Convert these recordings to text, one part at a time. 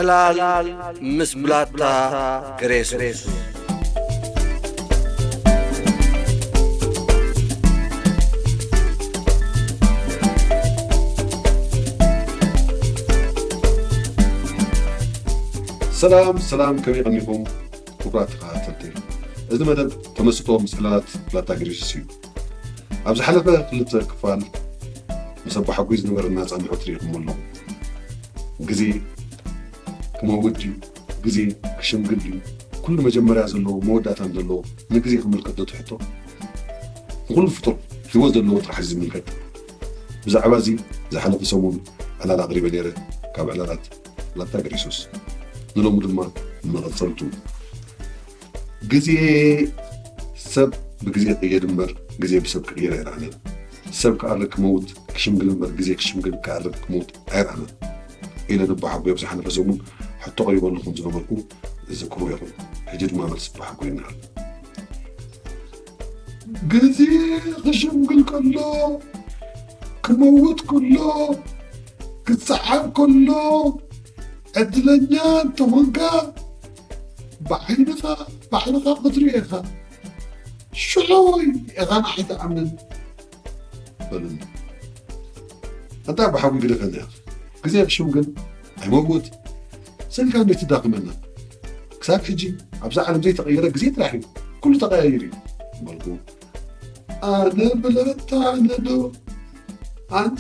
ዕላል ምስ ብላታ ግሬስ። ሰላም ሰላም፣ ከመይ ቀኒኹም ክቡራት ተኸታተልቲ? እዚ መደብ ተመስጦ ምስ ዕላላት ብላታ ግሬስ እዩ። ኣብ ዝሓለፈ ክልተ ክፋል ምስ ኣቦሓጎይ ዝነበረና ጻንሖት ርኢኹም ኣለኹም። ግዜ ክመውት ድዩ? ግዜ ክሽምግል ድዩ? ኩሉ መጀመርያ ዘለዎ መወዳእታን ዘለዎ ንግዜ ክምልከት ዶ ትሕቶ? ንኩሉ ፍጡር ህይወት ዘለዎ ጥራሕ እዩ ዝምልከት። ብዛዕባ እዚ ዝሓለፈ ሰሙን ዕላል ኣቕሪበ ነይረ። ካብ ዕላላት ላታ ግሪሱስ ንሎሚ ድማ መቐጸልቱ። ግዜ ሰብ ብግዜ ይቕየድ እምበር ግዜ ብሰብ ክቕየር ኣይረኣናን። ሰብ ክኣርግ ክመውት ክሽምግል እምበር ግዜ ክሽምግል ክኣርግ ክመውት ኣይረኣናን ኢለ ንባሓጎይ ኣብ ዝሓለፈ ሰሙን ሕቶ ቀሪበሉ ከም ዝነበርኩ ዝዝክሮ ኢኹም። ሕጂ ድማ መልሲ ባሓጎይ ይነሃል። ግዜ ክሽምግል ከሎ ክመውት ከሎ ክጸዓር ከሎ ዕድለኛ እንተኾንካ ብዓይንኻ ባዕልኻ ክትሪኦ ኢኻ። ሽዑ ኢኻ ንዓይ ትኣምን በሉኒ። ኣንታ ብሓዊ ግደፈኒ ኢኻ። ግዜ ክሽምግል ኣይመውት ሰልካ እንዴት ትዳኽመና? ክሳብ ሕጂ ኣብዛ ዓለም ዘይተቐየረ ግዜ ጥራሕ እዩ። ኩሉ ተቐያይሩ እዩ በልኩ። ኣነ ብለታ ኣነ ዶ ኣንታ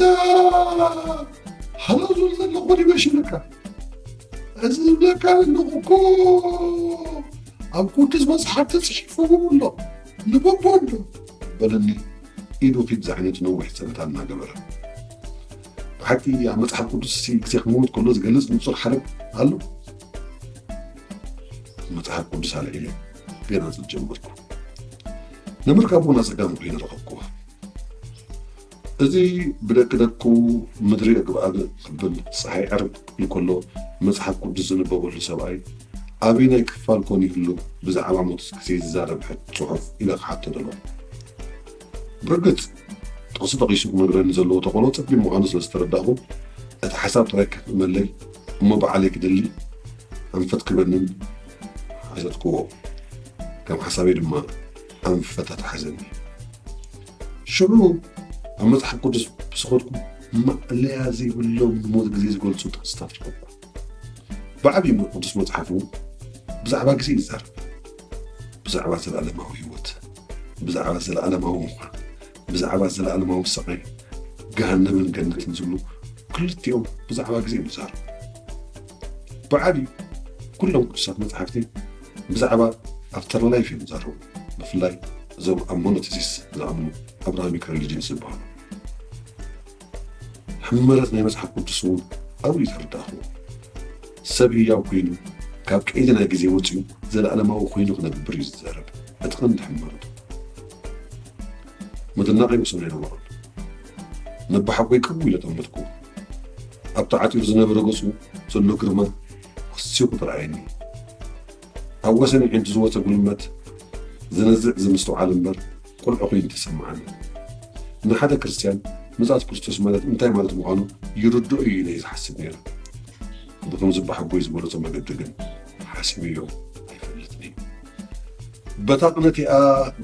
ሃሎ ዝብል ዘለኹ ዲበሽልካ እዚ ዝብለካ ዘለኹ እኮ ኣብ ቅዱስ መጽሓፍ ተጽሒፉ ኣሎ። ንበቦ ኣሎ በለኒ። ኢዱ ፊት ዝዓይነቱ ነዊሕ ጸሎታ እናገበረ። ብሓቂ ኣብ መጽሓፍ ቅዱስ ሲ ግዜ ክመውት ከሎ ዝገልጽ ንጹር ሓረግ ኣሎ። መጽሓፍ ቅዱስ ኣልዒለ ገና ዝጀመርኩ ንምርካቡ እውን ኣጸጋሚ ኮይኑ ረኸብኩዎ። እዚ ብደቂ ደቁ ምድሪ እግብኣብ ክብል ጸሓይ ዕርብ ክብል ከሎ መጽሓፍ ቅዱስ ዝንበበሉ ሰብኣይ ኣበየናይ ክፋል ኮን ይህሉ ብዛዕባ ሞት ግዜ ዝዛረብ ሕት ጽሑፍ ኢለ ክሓቶ ደሎ። ብርግጽ ጥቕሲ ጠቒሱ ክነግረኒ ዘለዎ ተቐሎ ጸቢብ ምዃኑ ስለ ዝተረዳእኹ እቲ ሓሳብ ጥራይ ከፍእመለይ እሞ ብዓለይ ክደሊ ኣንፈት ክበንን ሓዘትክዎ። ከም ሓሳበይ ድማ ኣንፈት ኣትሓዘኒ። ሽዑ ኣብ መጽሓፍ ቅዱስ ብዝኸድኩ ማእለያ ዘይብሎም ንሞት ግዜ ዝገልጹ ጥቕስታት ረኸብኩ። ብዓብዪ ቅዱስ መጽሓፉ ብዛዕባ ግዜ ይዛረብ። ብዛዕባ ዘለኣለማዊ ህይወት፣ ብዛዕባ ዘለኣለማዊ ምዃን፣ ብዛዕባ ዘለኣለማዊ ስቓይ፣ ገሃነምን ገነትን ዝብሉ ክልቲኦም ብዛዕባ ግዜ እዮም ዝዛረቡ። ብዓብዩ ኩሎም ቅዱሳት መጽሓፍቲ ብዛዕባ ኣፍተርላይፍ እዮም ዝዛረቡ። ብፍላይ እዞም ኣብ ሞኖቲሲስ ዝኣምኑ ኣብርሃሚክ ሪሊጅንስ ዝበሃሉ። ሕመረት ናይ መጽሓፍ ቅዱስ እውን ኣብኡ እዩ ተረዳእኹዎ። ሰብ ህያው ኮይኑ ካብ ቀይዲ ናይ ግዜ ወጺኡ ዘለኣለማዊ ኮይኑ ክነብር እዩ ዝዛረብ እቲ ቀንዲ ሕመረቱ። ምድናቕ ይወስኖ ኣይነበሮን። ነባሓጎይ ቅው ኢለ ጠመትኩ። ኣብ ተዓጢሩ ዝነበረ ገጹ ዘሎ ግርማ ወሲኹ ተረኣየኒ። ኣብ ወሰን ኣዒንቱ ዝወጸ ጉልመት ዝነዝዕ ዝምስትውዓል እምበር ቁልዑ ኮይኑ ተሰምዓኒ። ንሓደ ክርስትያን ምጽኣት ክርስቶስ ማለት እንታይ ማለት ምዃኑ ይርድኦ እዩ ኢለ እየ ዝሓስብ ነይረ። ብኸም ዝበሓጎይ ዝበለጾ መገዲ ግን ሓሲበዮ ኣይፈልጥን እዩ። በታ ቅነቲኣ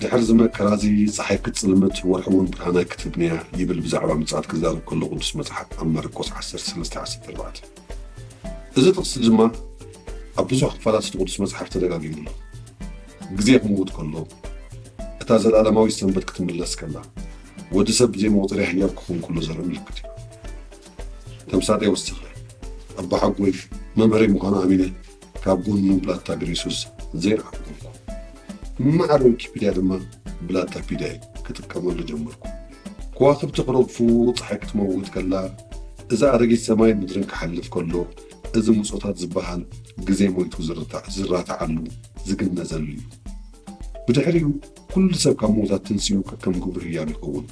ድሕሪ ዝመከራ እዚ ጸሓይ ክትጽልምት ወርሒ እውን ብርሃና ኣይክትህብን እያ ይብል ብዛዕባ ምጽኣት ክዛረብ ከሎ ቅዱስ መጽሓፍ ኣብ መርቆስ ዓሰርተ ሰለስተ ዓሰርተ ኣርባዕተ። እዚ ጥቕሲ ድማ ኣብ ብዙሕ ክፋላት እቲ ቅዱስ መጽሓፍ ተደጋጊሙ ኣሎ። ግዜ ክምውት ከሎ እታ ዘለኣለማዊት ሰንበት ክትምለስ ከላ ወዲ ሰብ ብዘይ መቑጸርያ ህያብ ክኸውን ከሎ ዘርኢ ምልክት እዩ። ተምሳጠይ ወሰኸ ኣቦሓጎይ መምህረይ ምዃኑ ኣሚነ ካብ ጎኑ ብላታ ግሪሱስ ዘይረኣኹ ኮንኩ። ማዕረ ዊኪፒድያ ድማ ብላታ ፒድያ ክጥቀመሉ ጀመርኩ። ከዋኽብቲ ክረግፉ፣ ጸሓይ ክትመውት ከላ፣ እዚ ኣረጊት ሰማይን ምድርን ክሓልፍ ከሎ፣ እዚ ምጾታት ዝበሃል ግዜ ሞይቱ ዝርታ- ዝራታዓሉ ዝግነዘሉ እዩ። ብድሕሪኡ ኩሉ ሰብ ካብ ምዉታት ተንሲኡ ከከም ግብሩ ህያብ ይኸውን።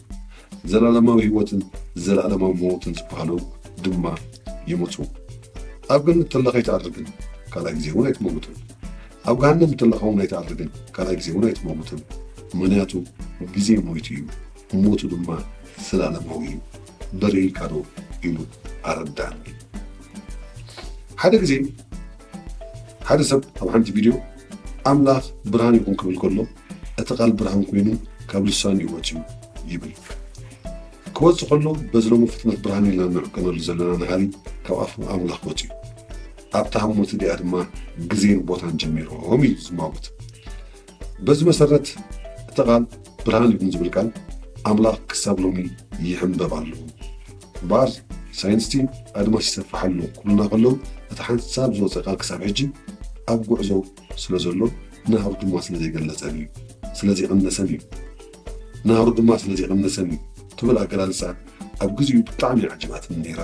ዘላለማዊ ህይወትን ዘላለማዊ መውትን ዝበሃሉ ድማ ይመጹ። ኣብ ገነት እንተለኻ ኣይትኣርግን፣ ካልኣይ ግዜ እውን ኣይትመውትን። ኣብ ገሃነም እንተለኻ እውን ኣይትኣርግን፣ ካልኣይ ግዜ እውን ኣይትመውትን። ምኽንያቱ ግዜ ሞይቱ እዩ፣ ሞቱ ድማ ዘላለማዊ እዩ። በሪህልካ ዶ ኢሉ ኣረዳእኒ። ሓደ ግዜ ሓደ ሰብ ኣብ ሓንቲ ቪድዮ ኣምላኽ ብርሃን ይኹን ክብል ከሎ፣ እቲ ቃል ብርሃን ኮይኑ ካብ ልሳኑ እዩ ወጺኡ ይብል። ክወጽእ ከሎ በዚ ሎሚ ፍጥነት ብርሃን ኢልና እንዕቀነሉ ዘለና ናህሪ ካብ ኣፍ ኣምላኽ ወጺኡ። ኣብታ ህሞት እቲኣ ድማ ግዜን ቦታን ጀሚሮም እዩ ዝማጎት። በዚ መሰረት እቲ ቃል ብርሃን ይኹን ዝብል ቃል ኣምላኽ ክሳብ ሎሚ ይሕንበብ ኣሎ። እምበኣር ሳይንስቲ ኣድማስ ይሰፍሕ ኣሎ ክብሉና ከለዉ እቲ ሓንሳብ ዝወፀ ቃል ክሳብ ሕጂ ኣብ ጉዕዞ ስለ ዘሎ ናህሩ ድማ ስለ ዘይገለፀን እዩ ስለ ዘይቐነሰን እዩ ናህሩ ድማ ስለ ዘይቐነሰን እዩ ትብል ኣገላልፃ ኣብ ግዜኡ ብጣዕሚ ዓጅባትኒ ነይራ።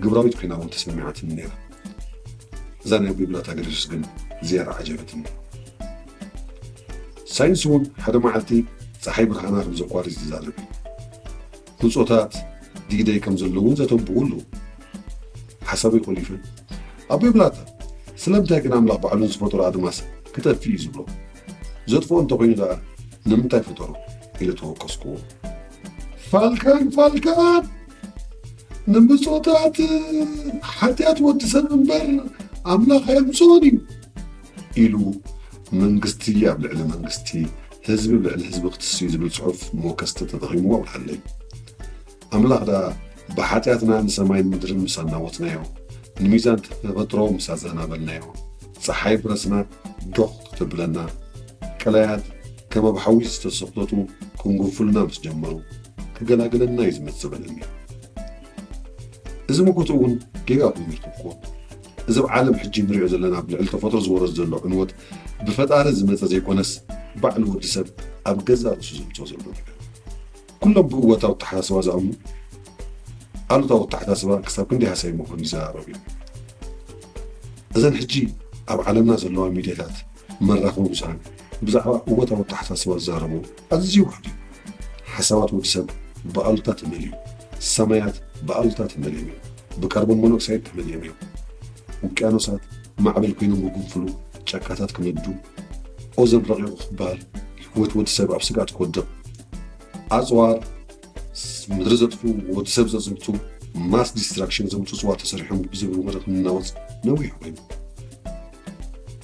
ግብራዊት ኮይና እውን ተሰሚዓትኒ ነይራ። እዛ ናይ ኣቦይ ብላታ ገደሱስ ግን ዝያዳ ዓጀበትኒ። ሳይንስ እውን ሓደ መዓልቲ ፀሓይ ብርሃና ከም ዘቋርፅ ይዛረብ እዩ። ምጾታት ዲግደይ ከም ዘለውን ዘተንብኡ ኣለዉ። ሓሳበይ ኮሊፈ ኣቦይ ብላታ ስለምንታይ ግን ኣምላኽ ባዕሉ ዝፈጠሮ ኣድማስ ክጠፍእ እዩ ዝብሎ? ዘጥፍኦ እንተኾይኑ ደኣ ንምንታይ ፈጠሮ? ኢለ ተወቀስክዎ። ፋልካን ፋልካን ንምጾታት ሓጢኣት ወዲ ሰብ እምበር ኣምላኽ ኣየምጽኦን እዩ ኢሉ መንግስቲ ኣብ ልዕሊ መንግስቲ ህዝቢ ኣብ ልዕሊ ህዝቢ ክትስዩ ዝብል ጽሑፍ መወከስቲ ተጠቒሙ ኣብርሃለይ። ኣምላኽ ደኣ ብሓጢኣትና ንሰማይን ምድርን ምስ ኣናወጽናዮ፣ ንሚዛን ተፈጥሮ ምስ ኣዘናበልናዮ፣ ጸሓይ ብረስና ዶኽ ክተብለና፣ ቀላያት ከም ኣብ ሓዊ ዝተሰኽተቱ ክንጉንፉልና ምስ ጀመሩ፣ ክገላግለና እዩ ዝመጽእ በለኒ። እዚ ምጉት እውን ጌጋ ኮይኑ ይርክብኩዎ። እዚ ኣብ ዓለም ሕጂ ንሪኦ ዘለና ኣብ ልዕሊ ተፈጥሮ ዝወረድ ዘሎ ዕንወት ብፈጣሪ ዝመጸ ዘይኮነስ ባዕሉ ወዲ ሰብ ኣብ ገዛ ርእሱ ዘምጽኦ ዘሎ ነገር። ኩሎም ብእወታዊ ኣተሓሳስባ ዝኣምኑ ኣሉታዊ ኣተሓሳስባ ክሳብ ክንደይ ሃሳይ ምዃኑ ይዘራረቡ እዮም። እዘን ሕጂ ኣብ ዓለምና ዘለዋ ሚድያታት መራኸቢ ብዙሃን ብዛዕባ እወታዊ ኣተሓሳስባ ዝዛረቡ ኣዝዩ ውሑድ እዩ። ሓሳባት ወዲ ሰብ ብኣሉታ ተመልዩ፣ ሰማያት ብኣሉታ ተመልዮም እዮም። ብካርቦን ሞኖክሳይድ ተመልዮም እዮም። ውቅያኖሳት ማዕበል ኮይኖም ክጉንፍሉ፣ ጫካታት ክነዱ፣ ኦዞን ረቂቑ ክበሃል፣ ህይወት ወዲ ሰብ ኣብ ስግኣት ክወድቕ፣ ኣፅዋር ምድሪ ዘጥፍኡ፣ ወዲ ሰብ ዘፅንቱ፣ ማስ ዲስትራክሽን ዘምፅኡ እፅዋር ተሰሪሖም ብዘበሉ መድረኽ ንናወፅ ነዊሕ ኮይኑ።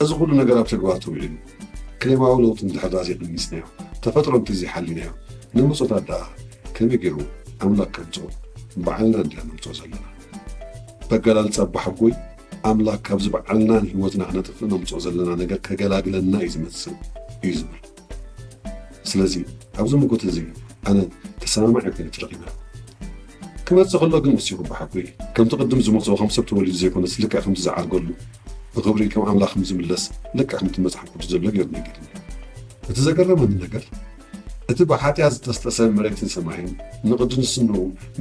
እዚ ኩሉ ነገር ኣብ ተግባር ተውዒሉ ክሌማዊ ለውጢ እንድሕር ደኣ ዘይቐኒስናዮ፣ ተፈጥሮ እንተዘይሓሊናዮ፣ ንምጾታት ደኣ ከመይ ገይሩ ኣምላኽ ከምጽኦ? ባዕልና እንዲና ነምጽኦ ዘለና። በገላልጻ ኣቦሓጎይ ኣምላኽ ካብዚ ባዕልናን ህይወትና ክነጥፍእ ነምጽኦ ዘለና ነገር ከገላግለና እዩ ዝመጽእ እዩ ዝብል። ስለዚ ኣብዚ ምጉት እዚ ኣነ ተሰማማዒ ኮይነ ተረኺበ። ክመጽእ ከሎ ግን ወሲኹ ኣቦሓጎይ ከምቲ ቅድም ዝመጽኦ ከም ሰብ ተወሊዱ ዘይኮነስ ልክዕ ከምቲ ዝዓርገሉ ብኽብሪ ከም ኣምላኽ ከም ዝምለስ ልክዕ ከምቲ መጽሓፍ ቅዱስ ዘሎ ገይሩ ነጊሩኒ። እቲ ዘገረመኒ ነገር እቲ ብሓጢኣት ዝጠስጠሰ መሬትን ሰማይን ንቕድስንኡ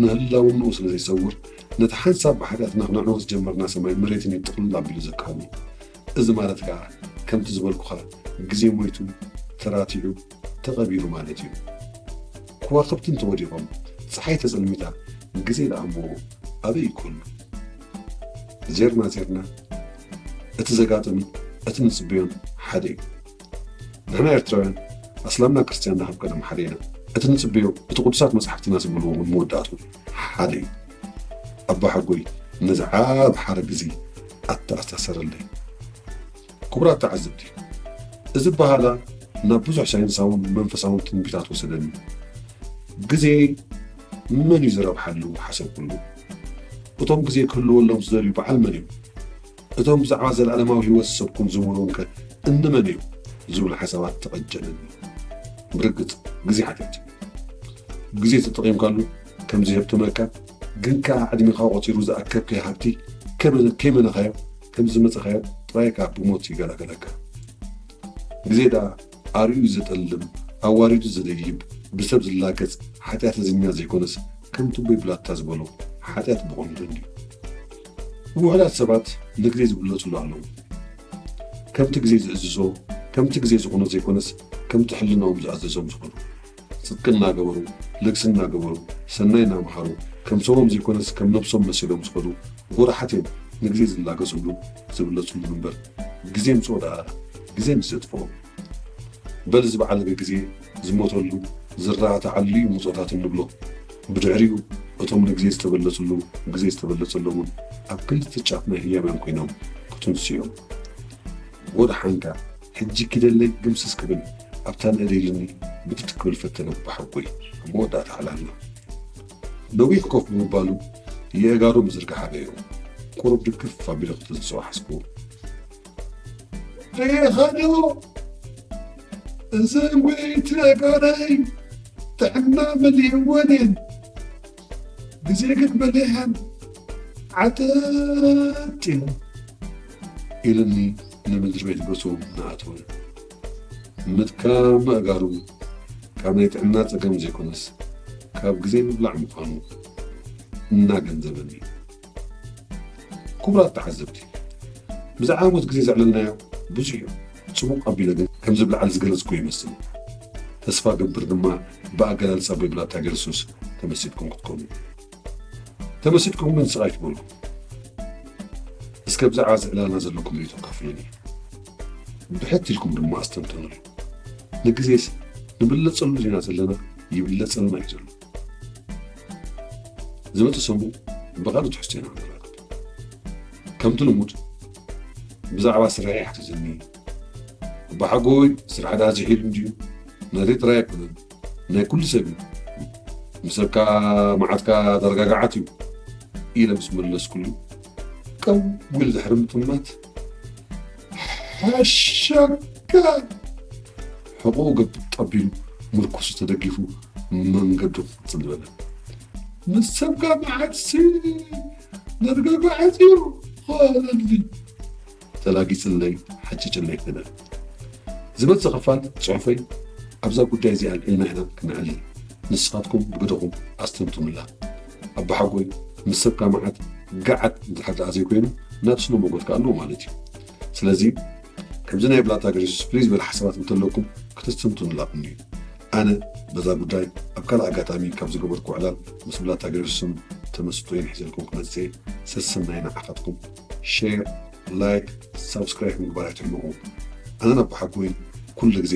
ንህላውንኡ ስለ ዘይሰውር ነቲ ሓንሳብ ብሓጢኣትና ክነዕንዎ ዝጀመርና ሰማይን መሬትን እዩ ጥቕልል ኣቢሉ ዘቃውሞ። እዚ ማለት ከኣ ከምቲ ዝበልኩኻ ግዜ ሞይቱ ተራቲዑ ተቐቢሩ ማለት እዩ። ከዋኽብቲ እንተወዲቖም፣ ጸሓይ ተጸልሚታ፣ ግዜ ደኣ እሞ ኣበይ እዩ ክህሉ? ዜርና ዜርና፣ እቲ ዘጋጥምን እቲ ንጽበዮን ሓደ እዩ። ንሕና ኤርትራውያን ኣስላምና ክርስትያንና ካብ ቀደም ሓደ ኢና። እቲ ንጽበዮ እቲ ቅዱሳት መጻሕፍትና ዝብልዎ እውን መወዳእትኡ ሓደ እዩ። ኣቦሓጎይ ነዚ ዓቢ ሓረግ እዚ ኣተኣሳሰረለይ። ክቡራት ተዓዘብቲ፣ እዚ ኣበሃህላ ናብ ብዙሕ ሳይንሳውን መንፈሳውን ትንቢታት ወሰደኒ። ግዜ መን እዩ ዝረብሓሉ ሓሰብኩሉ። እቶም ግዜ ክህልወሎም ዝደልዩ በዓል መን እዮም? እቶም ብዛዕባ ዘለኣለማዊ ህይወት ዝሰብኩን ዝምህሩንከ እንመን እዮም? ዝብሉ ሓሳባት ተቐጀለኒ። ብርግጽ ግዜ ሓጢኣት እዩ። ግዜ ተጠቒምካሉ ከም ዘየብትመካ ግን ከኣ ዕድሜኻ ቆጺሩ ዝኣከብካዮ ሃብቲ ከመ-፣ ከይመነኻዮ ከም ዝመጸኻዮ ጥራይ ከኣ ብሞት ይገላገለካ። ግዜ ደኣ ኣርእዩ ዘጠልም፣ ኣዋሪዱ ዘደይብ፣ ብሰብ ዝላገጽ ሓጢኣተኛ ዘይኮነስ ከምቲ ኣቦይ ብላታ ዝበሎ ሓጢኣት ብቐንዱ እንድዩ። ውሑዳት ሰባት ንግዜ ዝብለጹሉ ኣለዉ። ከምቲ ግዜ ዝእዝዞ፣ ከምቲ ግዜ ዝኾኖ ዘይኮነስ ከምቲ ሕልናኦም ዝኣዘዞም ዝኾኑ። ጽድቂ እናገበሩ፣ ልግሲ እናገበሩ፣ ሰናይ እናመሃሩ፣ ከም ሰቦም ዘይኮነስ ከም ነብሶም መሲሎም ዝኸዱ ጎራሓት እዮም ንግዜ ዝላገጽሉ፣ ዝብለጽሉ እምበር፣ ግዜ ምጽኦ ደኣ ግዜ ምስ ዘጥፍኦ። በል ዝበዓለገ ግዜ ዝሞተሉ፣ ዝረኣተዓሉ እዩ ምጾታት እንብሎ። ብድሕሪኡ እቶም ንግዜ ዝተበለጽሉ፣ ግዜ ዝተበለጸሎምን ኣብ ክልተ ጫፍ ናይ ህያብ እዮም ኮይኖም ክትንሱ እዮም። ወደ ሓንካ ሕጂ ኪደለይ ግምስስ ክብል ኣብታ ንእደይ ኢልኒ ብትት ክብል ፈተነ ኣቦሓጎይ ኣብ መወዳእታ ዕላልና። ነዊሕ ኮፍ ብምባሉ የእጋሩ ምዝርጋሕ ኣበዮ። ቁሩብ ድግፍ ኣቢለ ክተንስኦ ሓስኩ። ርኢኻዶ? እዘን ጎየይቲ ኣእጋረይ ጥዕና መሊእወን እየን። ግዜ ግን በሊሐን ዓጠጥ ኢለን። ኢልኒ ንምድሪ ቤት ገጹ እናኣተወ። ምድካም ኣእጋሩ ካብ ናይ ጥዕና ጸገም ዘይኮነስ ካብ ግዜ ምብላዕ ምዃኑ እናገንዘበኒ። ክቡራት ተዓዘብቲ፣ ብዛዕባ ሞት ግዜ ዘዕለልናዮ ብዙሕ እዩ። ጽቡቕ ኣቢለ ግን ከምዚ ብላዕሊ ዝገለጽኩ ይመስል። ተስፋ ገብር ድማ ብኣገላልጻ ኣቦይ ብላታ ገርሱስ ተመሲጥኩም ክትኮኑ። ተመሲጥኩም ግን ስቕ ኣይትበሉ። እስከ ብዛዕባ እዚ ዕላልና ዘለኩም ርእይቶ ኣካፍሉኒ። ብሕት ኢልኩም ድማ ኣስተንትኑሉ። ንግዜስ ንብለጸሉ ዲና ዘለና? ይብለጸልና እዩ ዘሎ። ዝመጽእ ሰሙን ብኻልእ ትሕዝቶ ኢና ንራኸብ። ከምቲ ልሙድ ብዛዕባ ስራሐይ ሓቲትኒ። ኣባሓጎይ ስራሕ ደኣ ዝሒሉ እንድዩ፣ ናተይ ጥራይ ኣይኮነን፣ ናይ ኩሉ ሰብ እዩ። ንሰብካ መዓትካ ተረጋግዓት እዩ ኢለ ምስ መለስኩሉ፣ ቀው ኢሉ ድሕሪ ምጥማት፣ ሓሻካ ሕቑኡ ገብ ጠቢሉ ምርኩሱ ተደጊፉ መንገዱ ክቕጽል ዝበለ። ንሰብካ መዓትሲ ነርጋጋዓት እዩ ኾለልኒ። ተላጊጽለይ ሓጭጭለይ ከደ። ዝመጽእ ክፋል ጽሑፈይ ኣብዛ ጉዳይ እዚኣ ኣልዒልና ኢና ክነዕልል። ንስኻትኩም ብግደኹም ኣስተንትኑላ። ኣባሓጎይ ምስ ሰብካ መዓት ገዓት እንድሕር ደኣ ዘይኮይኑ ናብ ስነ ሞጎት ከኣ ኣለዎ ማለት እዩ። ስለዚ ከምዚ ናይ ብላታ ገርሱስ ፍልይ ዝበለ ሓሳባት እንተለኩም ክተስተንትኑላ ቅንዩ። ኣነ በዛ ጉዳይ ኣብ ካልእ ኣጋጣሚ ካብ ዝገበርኩ ዕላል ምስ ብላታ ገርሱስን ተመስጦይን ሒዘልኩም ክመጽእ እየ። ሰሰናዩ ንዓኻትኩም። ሼር፣ ላይክ፣ ሳብስክራይብ ምግባር ኣይትሕመቑ። ኣነን ኣባሓጎይን ኩሉ ግዜ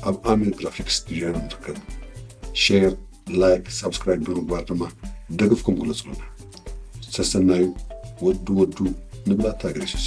ኣብ ኣሚር ግራፊክስ ስቱድዮ ኢና ንርከብ። ሼር፣ ላይክ፣ ሳብስክራይብ ብምግባር ድማ ደገፍኩም ግለጹልና። ሰሰናዩ። ወዱ ወዱ ንብላታ ገርሱስ።